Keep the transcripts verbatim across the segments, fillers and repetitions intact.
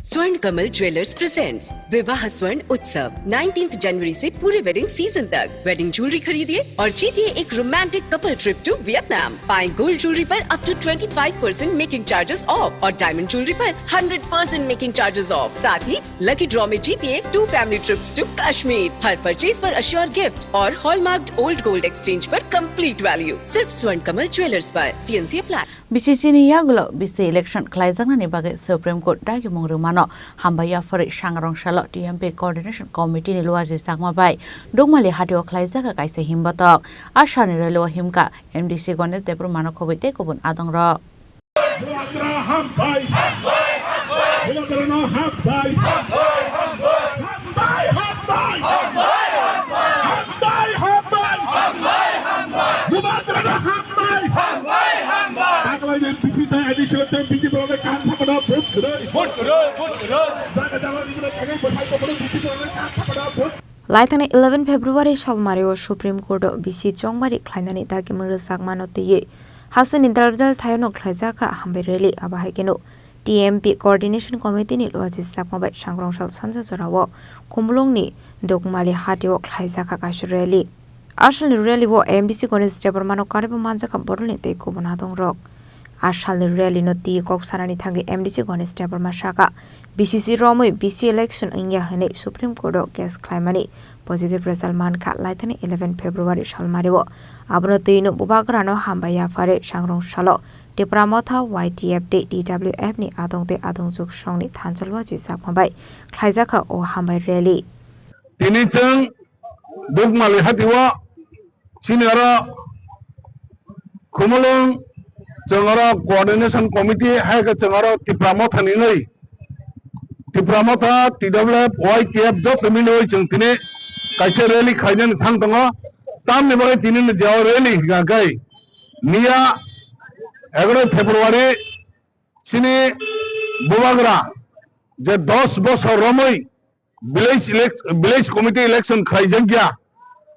Swarn Kamal Jewellers presents Vivah Swarn Utsav, nineteenth January से पूरे wedding season तक। Wedding jewelry खरीदिए और जीतिए एक romantic couple trip to Vietnam। पाएं gold jewelry पर up to twenty five percent making charges off और diamond jewelry पर hundred percent making charges off। साथ ही lucky draw में जीतिए two family trips to Kashmir। हर purchase पर assure gift और hallmarked old gold exchange पर complete value। सिर्फ स्वर्ण कमल ज्वेलर्स पर। T N C apply। B C C ni yagulo B C election khlaijaknani bagwi Supreme Court dagimung rwmano hambai yapharwi sangrong salo T M P Coordination Committee ni luaji chakma bai Dukmali hatio khlaijak kaisa himbatok. Asarni rally o himkha M D C Ganesh Debbarmano khobwi tei kubun adongrok. Bubagra hambai. Bubagrano hambai. Hambai, hambai. Hambai, hambai. Bubagrano hambai. Hambai, hambai. Taklai ni bisi tei ani siyot tei bisi borok ni kan thapana vote kwrwi. Vote kwrwi, vote kwrwi. Jaga jaga ni borok kagwi bwsai tongmani bisi borok ni kan thapana vote. Laithani eleven February salmario Supreme Court o B C chongmari khlainani dagimung rwjakmano twiwi hasteni dal dal thaiono khlaijakha hambai rally. Abo hai kheno T M P Coordination Committee ni luaji chakma bai sangrong sal sanja jorao Khumulwngni Dukmali hatio khlaijakha kaisa rally. Asalni rally o M D C Ganesh Debbarmano karwibo manjakha bodolni tei kubun adongrok. Asalni rally no twi kok sanani thangwi M D C Ganesh Debbarma sakha, B C C romwi B C election wngya hwnwi Supreme Court o case khlaimani positive result mankha laithani eleven February salmario. Abono twino Bubagrano hambai yapharwi sangrong salo Tipra Motha Y T F tei T W F ni adong tei adongjwk songni thansa luaji chakma bai khlaijakha o hambai rally. Tini chwng Dukmali hatio chini oro Khumulwng chwng oro coordination committee hai khe chwng oro Tipra Motha ni wngwi, Tipra Motha, T W F, Y T F joto miliwi chwng tini kaisa rally khlainani thang tongo. Tamni bagwi tini ni je o rally hwnkha khe miya egaroh February chini Bubagra je dos bosor romwi village elec-, village committee election khlaijakya,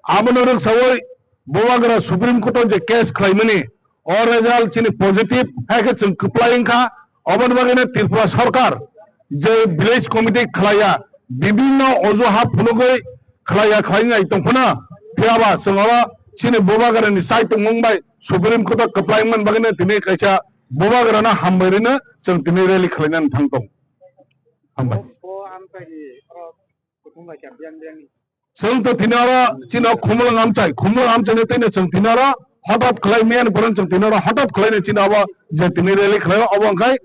abono rwksawi Bubagra Supreme Court o je case khlaimani, o result chini positive hai khe chwng kwplai wngkha. Oboni bagwino Tripura Sarkar je village committee khlaiya, bibhinno ojuha phunugwi khlaiya khlainai tongphano, phiyaba chwng oro chini Bubagrani chai tongmung bai Supreme Court o kwplai wngmani bagwino tini kaisa Bubagrano hambai rwino chwng tini rally khlainani thang tong. Hambai. Bo, bo amchaini oro kuthum bai kha biyang biyang. Chwng to tini oro chini o Khumulwng amchai, Khumulwng amchaini twi no chwng tini oro hotop khlai miyani borok chwng tini oro hotop khlai no chini abo je tini rally khlai o obo wngkhai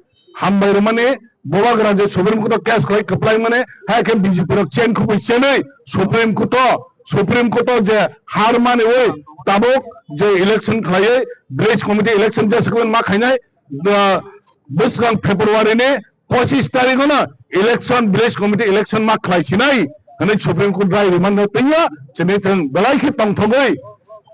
hambai rwmani Bubagra je Supreme Court o case khlai kwplai mani hai khe B J P rok chen khubui chenwi Supreme Court o, Supreme Court o je har mani oi tabuk je election khlaiwi village committee election jesa kwbangma khainai, ah, bwskang February ni pochis tarikh no election, village committee election ma khlai sinai hwnwi Supreme Court rai rwmano twiya chini thwng belai khe tongthogwi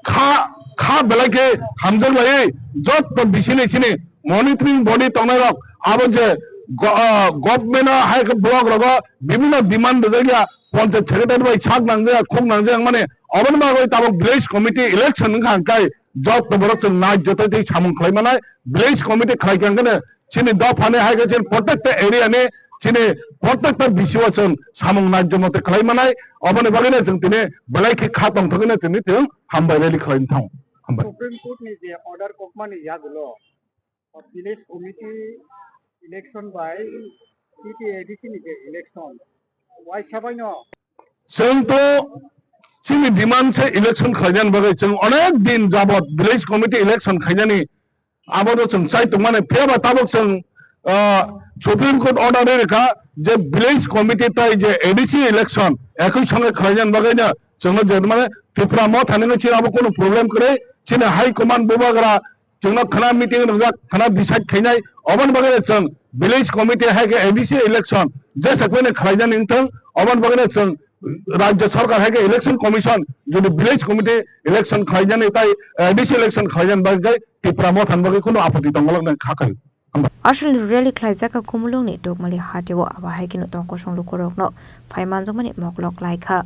kha, kha belai khe hamjak laiwi jotto bisini chini monitoring body tongnai rok abo je go-, ah, government o hai khe block rogo bibhinno demand rwjakya, panchayat secretary bai sak nangjak, khuk nangjak mani oboni bagwi tabuk village committee election wngkha hwnkhe jotto borok chwng nai joto tei samung khlai manai. Village committee khlai khe hwnkhe chini dophani hai khe chini protekta area ni chini protekta B C o chwng samung nai joto tei khlai manai. Oboni bagwi no chwng tini belai khe kha tongthogwi no chwngni thwng hambai rally khlai thang. Hambai. Supreme Court ni je order kokmani yagulo, village committee election bai T T A D C ni je election, waisa bai no. Chwng to chini demand se election khlainani bagwi chwng onek din jabot village committee election khainani abo no chwng chai tongmani, phiyaba tabuk chwng, ah, Supreme Court order rwkha je village committee tai je A D C election ekoi songe khlainani bagwi no chwngno je mane Tipra Motha ni chini abo kunu problem kwrwi, chini high command Bubagra chwngno khna meeting rwngjak, khna decide khainai, oboni bagwi chwng village committee hai khe A D C election jesa kwbangni khlaijani wngthung, oboni bagwi chwng Rajya Sarkar hai khe election commission jodi village committee election khlaijani tai A D C election khlaijani bagwi Tipra Motha ni bagwi kunu apoti tongwlak nai kha khayu. Aswlni rally khlaijak kha Khumulwngni Dukmali hatio, abo hai kheno tong kosong lukurokno phai manjakmani moklok lai kha.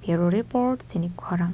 Bureau Report, chini khorang.